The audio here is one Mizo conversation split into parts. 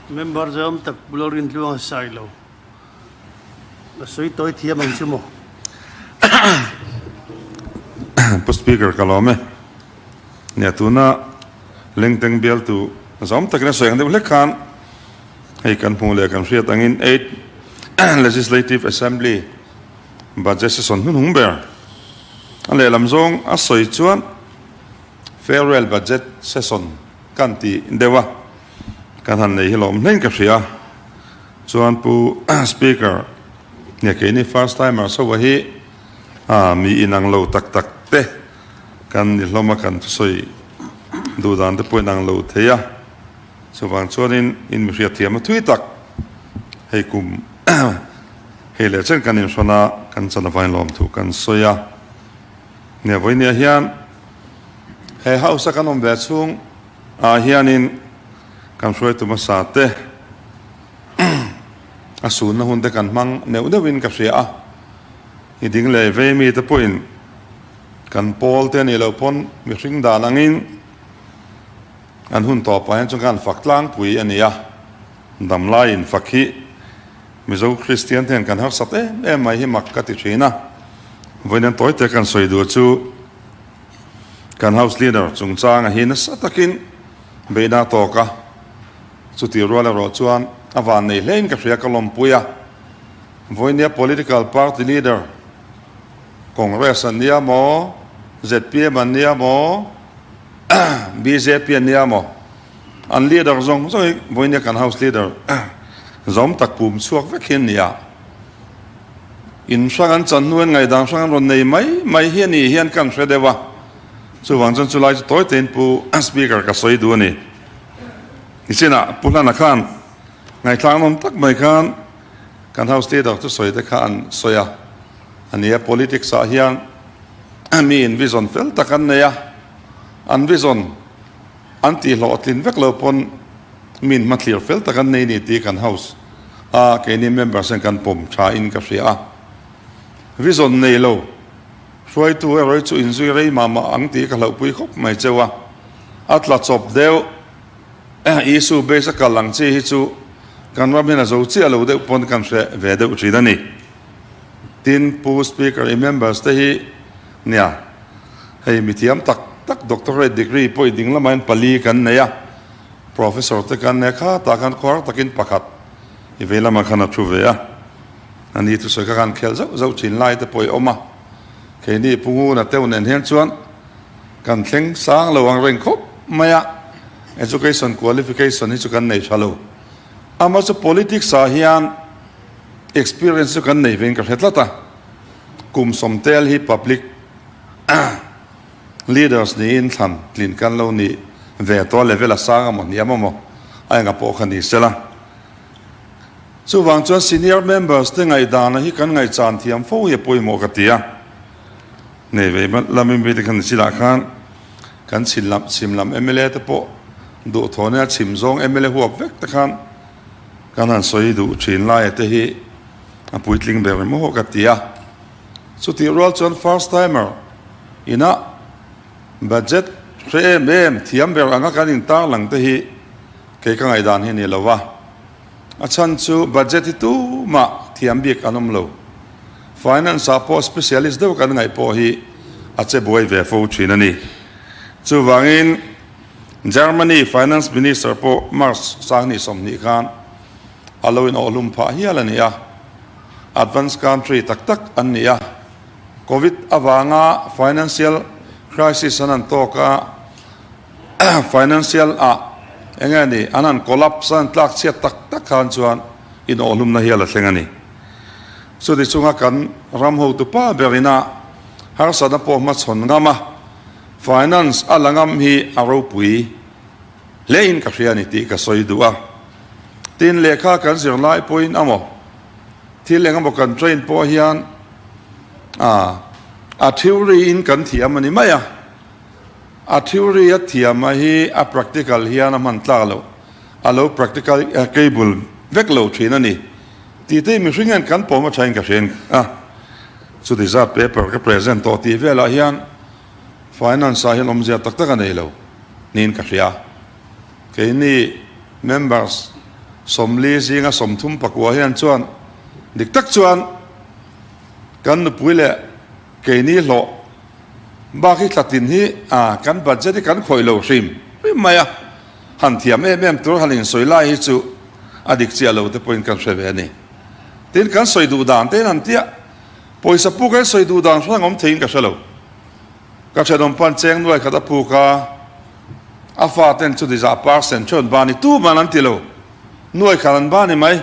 Member zawm tak Pu Lalrintluanga Sailo a sawi tawi thiam ang chu maw? Pu Speaker ka lawm e. Nia tuna Lengteng bialtu zawm takin a sawi ang deuh hlek khan hei kan hmuh leh kan hriat angin Eighth Legislative Assembly Budget session hnuhnung ber a lehlam zawng a sawi chuan Farewell Budget Session kan ti deuh a, kan han nei hi lawm hlein ka hria. Chuan Pu Speaker nge keini first timer soa hi mi inang lo tak tak te kan ni hlawm a, kan thusawi duh dan te pawh inang lo thei a, chuvang chuanin in mi hriatthiam a thui tak hei kum hei leh chen kan inhrawn a, kan chan avain lawmthu kan sawi a. Nge vawinia hian he house a kan awm ve chhung ah hianin kan hruaitu hmasa te a sunna hun te kan hmang neuh neuhin ka hria a, i ding leh vei mi te pawhin kan pawl te a nih loh pawn mihring dan angin an hun tawpah hian chuan kan fak tlangpui a ni a, damlaiin fak hi Mizo Kristian te hian kan harsat em em mai hi mak ka ti thin a, vawiin an tawi te kan sawi duh chu kan House Leader chungchanga hi nasa takin beihna a tawk a, chuti rual erawh chuan a van nei hlein ka hria ka lawmpui a, vawiinia Political Party Leader Congress an nia maw, zpm an nia maw, bjp an nia maw? An leader zawng zawng hi vawinia kan house leader zawm tak pum chhuak vek hi an ni a. In hrang an chan hnuin ngaihdan hrang an rawn nei mai mai hi a ni hian kan hre deuh a. Chuvang chuan chulai chu tawi tein Pu Speaker ka sawi duh a ni. Nichinah Pu Hlana khan ngaihthlak nawm tak mai khan kan house leader thusawi te kha an sawi a. A ni a, politics ah hian mi in vision fel tak an nei a, an vision An tih hlawhtlin vek lo pawn min hmathlir fel tak an nei ni tih kan house a keini members hian kan pawm tha in ka hria a. Vision nei lo hruaitu erawh hi chu inzui rei mah mah ang tih ka hlauhpui khawp mai cheu a. A tla chawp deuh issue base a kal ang chi hi chu kan ram hian a zo chiah lo deuh pawn kan hre ve deuh thin a ni. Tin, Pu Speaker i members te hi nia hei mithiam tak tak doctorate degree pawh i ding lamah hian pali kan nei a, professor te kan nei a, khatah khan khuar takin pakhat i vei lamah khan a thu ve a, a ni thusawi kha khan khel zauh zauh thin lai te pawh i awm a, keini Pu Nguna teuh nen hian chuan kan thleng sang lo ang reng khawp mai a, education qualification hi chu kan nei tha lo, amah chu politics ah hian Experience chu kan nei vein ka hre tlat a, kum sawmtel hi public leaders niin thlan tlin kan lo nih ve tawh a, level a sang amaw hniam amaw a enga pawh kha ni sela. Chuvang chuan senior members te ngaihdana hi kan ngaihchan thiam fo hi a pawimawh ka ti a, nei ve lamin bik te khan ni chilah khan kan chhin lam chhim lam mla te pawh duhthawh nia chhim zawng mla huap vek te khan Kan han sawi duh thin laia te hi a puitling ber maw ka ti a. Chutih rual chuan first timer ina budget hre em em thiam ber anga kan intarlang te hi kei ka ngaihdan hi a ni lo a. A chhan chu budget hi tumah thiam bik an awm lo. Finance ah pawh specialist deuh kan ngaih pawh hi a che buai ve fo thin a ni. Chuvangin. Germany Finance Minister pawh March 2020 khan a lo inawhhlum phah hial a ni a, advanced country tak tak an ni a, Covid avanga financial crisis an han tawk a, financial ah eng nge ni an han collapse a, an tlak chhiat tak tak khan chuan inawhhlumna hial a thleng a ni. Chuti chunga kan ram hotupa berina harsatna pawh hmachhawn ngam a, Finance a la ngam hi a ropui hlein ka hria a ni tih ka sawi duh a. Tin, lehkha kan zir lai pawhin amaw, thil eng emaw kan train pawh hian a theory in kan thiam a ni mai a. A theory a thiam a hi a practical hian a hman tlak loh, a lo practical cable vek lo thin a ni tih te hi mihring hian kan pawm a thain ka hria a. Chuti zat paper ka present tawh tih velah hian Finance ah hian awmzia tak tak a nei lo niin ka hria. Keini members 40 zinga 39 hian chuan dik tak chuan kan nupui leh keini hlawh bak hi tlatin hi kan budget hi kan khawih lo hrim hrim mai a, han thiam em em tur han insawi lai hi chu a dik chiah lo te pawhin kan hre ve a ni. Tin, kan sawi duh dan te in han tia, pawisa puk a in sawi duh dan hrang awm theiin ka hre lo. Ka thenawm pan cheng nuai khat a puk a, a faten chuti zah percent chuan ba ni tu man an ti lo, nuai khat an ba ni mai.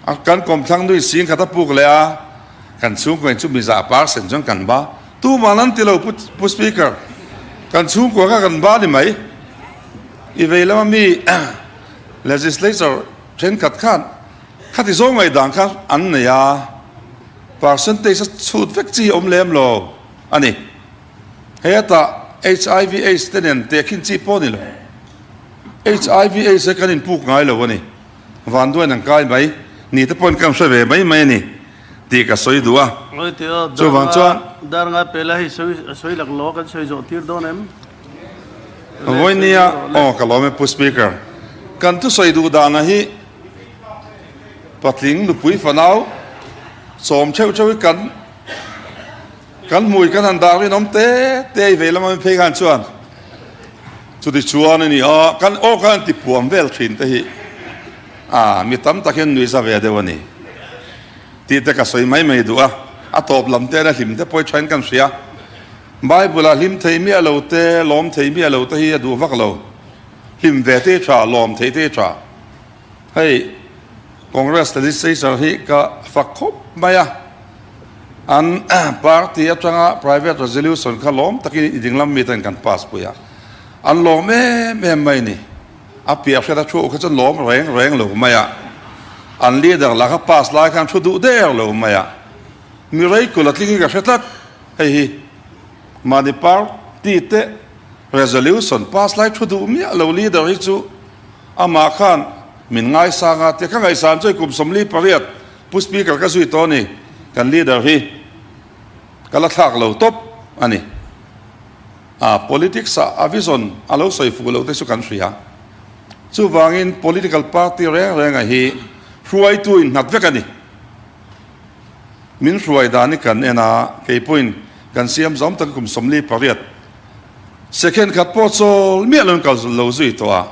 A kan kawmthlang nui sing khat a puk leh a, kan chhungkua in chu mi zah percent chuan kan ba tu man an ti lo Pu Pu Speaker, kan chhungkua kha kan ba ni mai. I vei lama mi legislature thenkhat khan khati zawng ngaihdan kha an nei a, percentage a chhut vek chi awm lem lo a ni. Hetah HIV aids te nen tehkhin chi pawh a ni lo. HIV aids hi kan inpuk ngai lo a ni. Vanduain an kai mai ni te pawhin kan hre ve mai mai a ni tih ka sawi duh a. Chuvang chuan. Dar nga pela hei sawi lak lo kan sawi zawh tir dawn em? Vawinia aw ka lawm e Pu Speaker. Kan thusawi duh dana hi patling nupui fanau sawm theuh theuh hi kan Kan hmui kan han dah rinawm te te i vei lama min phei khan chuan chuti chuan a ni a, kan aw khan an ti puam vel thin te hi a mi tam tak hian nuihza ve deuh a ni tih te ka sawi mai mai duh a, a tawp lam te a hlim te pawh hi thain kan hria. Bible ah hlim thei miah lo te, lawm thei miah lo te hi a duh vak lo, hlim ve te hi tha, lawm thei te hi tha. Hei Congress legislature hi ka fak khawp mai a, an party atanga private resolution kha lawm takin i dinglam mi ten kan pass pui a, an lawm em em mai ni. A piah hriat a thu kha chuan lawm reng reng lo mai a, an leader lah kha pass lai khan thu duh der lo mai a, mi rei kul a tling hi ka hre tlat. Hei hi mahni party te resolution pass lai thu duh miah lo leader hi chu Amah khan min ngaisang a, tia ka ngaihsan chu hei kum 48 Pu Speaker ka zui tawh a ni, kan leader hi ka la thlak lo tawp a ni. A politics ah a vision a lo sawi fuh loh te chu kan hria. Chuvangin political party reng renga hi hruaitu in nghat vek a ni. Min hruai dan hi kan en a, kei pawhin kan siam zawm tak kum 48 Second khat pawh chawl miah lo in kal lo zui tawh a,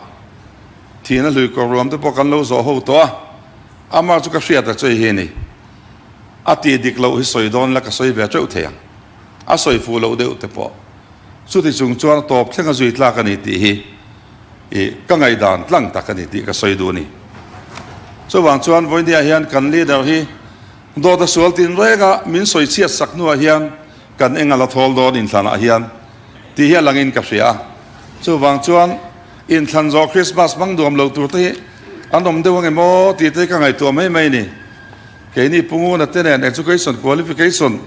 thihna hlui kawr ruam te pawh kan lo zawh ho tawh a, amah chu ka hriat a chei hi a ni. A tih dik loh hi sawi dawn la ka sawi ve teuh thei ang, a sawi fuh loh deuh te pawh chuti chung chuan a tawp thleng a zui tlak a ni tih hi i ka ngaihdan tlang tak a ni tih ka sawi duh a ni. Chuvang chuan vawinia hian kan leader hi dawt a sual tin reng a, min sawi chhiat sak hnuah hian Kan eng a la thawl dawn inthlanah hian tih hi a langin ka hria a, chuvang chuan inthlan zawh Krismas hmang nuam lo tur te hi an awm deuh ange maw tih te hi ka ngaihtuah mai mai a ni. Keini Pu Nguna te nen education qualification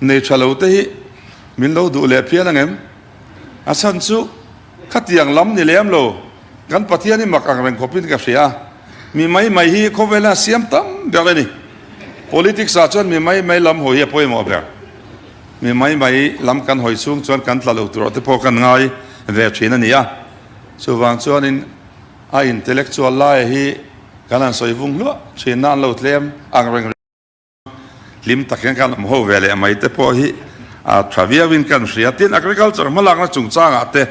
nei tha lo te hi min lo duh leh phian angem? A chhan chu khatiang lam ni lem lo, kan Pathian hi mak ang reng khawpin ka hria a, mi mai mai hi khawvela siam tam ber a ni. Politics ah chuan mi mai mai lam hawi hi a pawimawh ber. Mi mai mai lam kan hawi chhung chuan kan tla lo tur te pawh kan ngai ve thin a ni a. Chuvang chuanin a intellectual lai hi kan han sawi vung hluah thin na an lo tlem ang reng. Hlim tak hian kan awm ho ve leh mai te pawh hi a tha viauin kan hria. Tin, agriculture hmalakna chungchangah te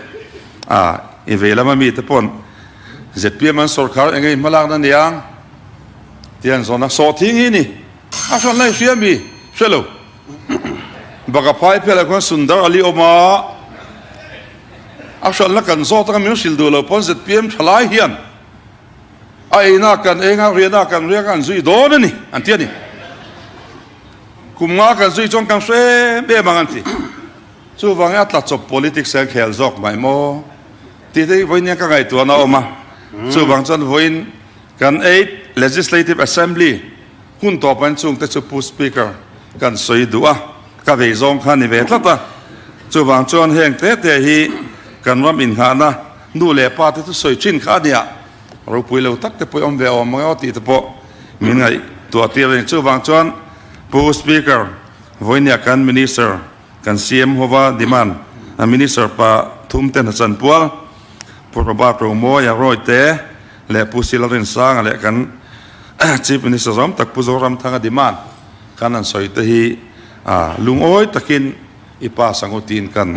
a i vei lama mite pawn zpm an sawrkhar eng nge hmalakna niang tih an zawn a, sawhthing hi ni a hran lai hria mi hre lo. Baka phai phelah khuan Sundar Ali awm a, a hranna kan zawt anga min hrilh duh lo pawn zpm thalai hian A eina kan eng a, riahna kan riak a, an zui dawn a ni, an ti a ni. Kum nga kan zui chuan kan hre em em ang an ti. Chuvangin a tla chawp politics hian khel zawk mai maw tih te hi vawiin hian ka ngaihtuahna a awm a. Chuvang chuan vawiin kan Eighth Legislative Assembly hun tawp an chungte chu Pu Speaker kan sawi duh a, ka vei zawng kha a ni ve tlat a. Chuvang chuan heng te te hi kan ram inghahna nu leh pa te chu sawi thin kha a nia. Ropui lo tak te pawh i awm ve awm ang aw tih te pawh min ngaihtuah tir a ni. Chuvang chuan Pu Speaker, vawinia kan Minister, kan CM hova demand a Minister pa thum te hna chanpual, Pu Robert Romawia Roy te, leh Pu Silarinsanga leh kan Chief Minister zawm tak Pu Zoramthanga demand kan han sawi te hi lungawi takin i pass ang u tiin kan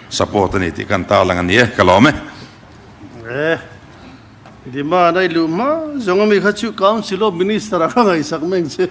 support a ni tih kan tarlang a ni e, ka lawm e. E, demand a i luh hma zawng ami kha chu Council of Minister a ka ngaihsak mai ang che.